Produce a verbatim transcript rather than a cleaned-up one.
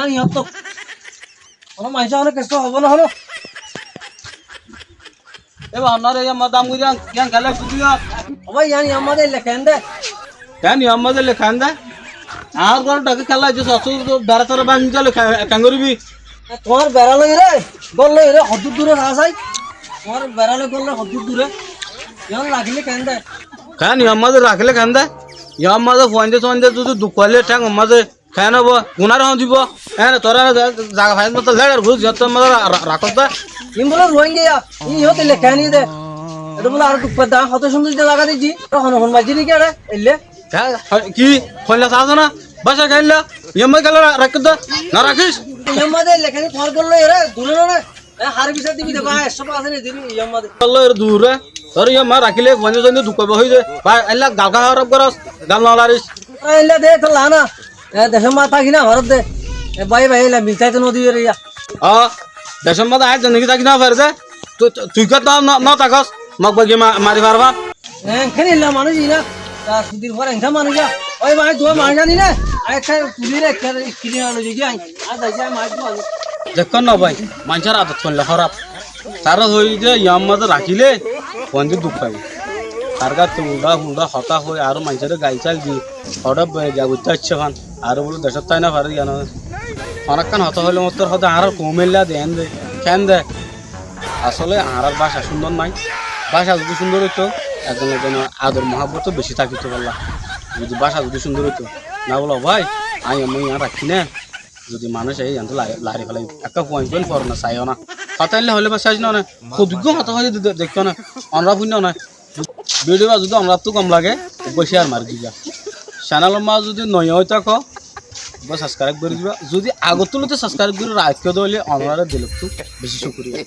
Ani yotto. Hono maincé hono kessú hobo no hono. E ba, honnare yamma dam gori an, yan kela sudi ya. O bái, yan yamma de lekénde. Yan yamma de lekénde. Ar gor dake kela je sosu bera tara bang jale kangoribi. Tuáñr bera loi re, gor loi re, hoddur dure sa sai. Tuáñr bera loi gor loi hoddur dure. Yan rakile kende. Yan yamma de rakile kende. Yamma de fuainde suainde judi duk faile thang yamma de Keén óibo? Gunar hon dibo? Ene toré ene za-, zaga faiyós moto legar gurus, yóttor moto ra-, ra-, rakós dé. Iín bóle Ruáingga ya, iín yót eilla keén de? Eçé bóle aró duk fai dé, hotó cúndor de laga diyí, eçé hon hon maijjé niki eçé, eilla? Há, há, ki? Hoilla saás na? Báca keélla? Iyór maze keélla ra-, rakís dé? No rakís? Iyór maze eilla keén, tuáñr gór loi eré, dure no re? E, hare bisar dibi de bái, ekcó percent dibi, iyór maze. Allah er dure. Tor iyór maze rakíle, fuain fuain duk faibo hoiyé de. Bái, ailla gal háraf gorós, gal no laris. Ailla de, tor lana. E, decór maze táki no faros de. E, bái, bái, ailla miltaito no dibe re ya. O, decór maze añár zendegi táki no fare de. Tui, tui, tui kiyá no, no, no tákos? Mok bagi ma-, mari faribá. Eén, keén illa manúic ina? Tar sudir fore eén manúic ya. Ói bái, tuáñr manúic aní ne? Añí ekká tuli re, ekká kili aní loi zai añí. Ar zai añí manúic aní. Dekó na bái, maincór adot hoilla hóraf. Tará hoiyé de, iyán mazé rakíle, fuain duk faibo. Tar gátte uldha fuldha hotá hoi, aró maincóre gail sail di, hotát boi, giya goittó aiccé fán, aró bóle decót tái no fare, iyán. Onekkán hotá hoile mottor hoó de, añárar koum eilla de, eén de, keén de. Asóle añárar báca cúndor nái. Báca zudi cúndor óito, ekzon ekzonor ador muhábbot beci tákito falla. Zudi báca zudi cúndor óito, na bóle, "Ó bái, añí ammá yián raikki né." Zudi manúic aiyé yián tó lari, lari félaibo. Ekká fuain fuain forona saiyó na. Hotá eilla hoilé bái céc no né. Hoddúr hotá hoiyé de, de, deikkó na. Onorá fúinno na. Video ba zudi onoráttu gom lage, uggwá share mari diba. Channel ot mazé zudi noya ói táko, uggwá subscribe gorí diba. Zudi agottú lóti subscribe gorí raikkó de óile onoráre dilottú beci cúkuriya.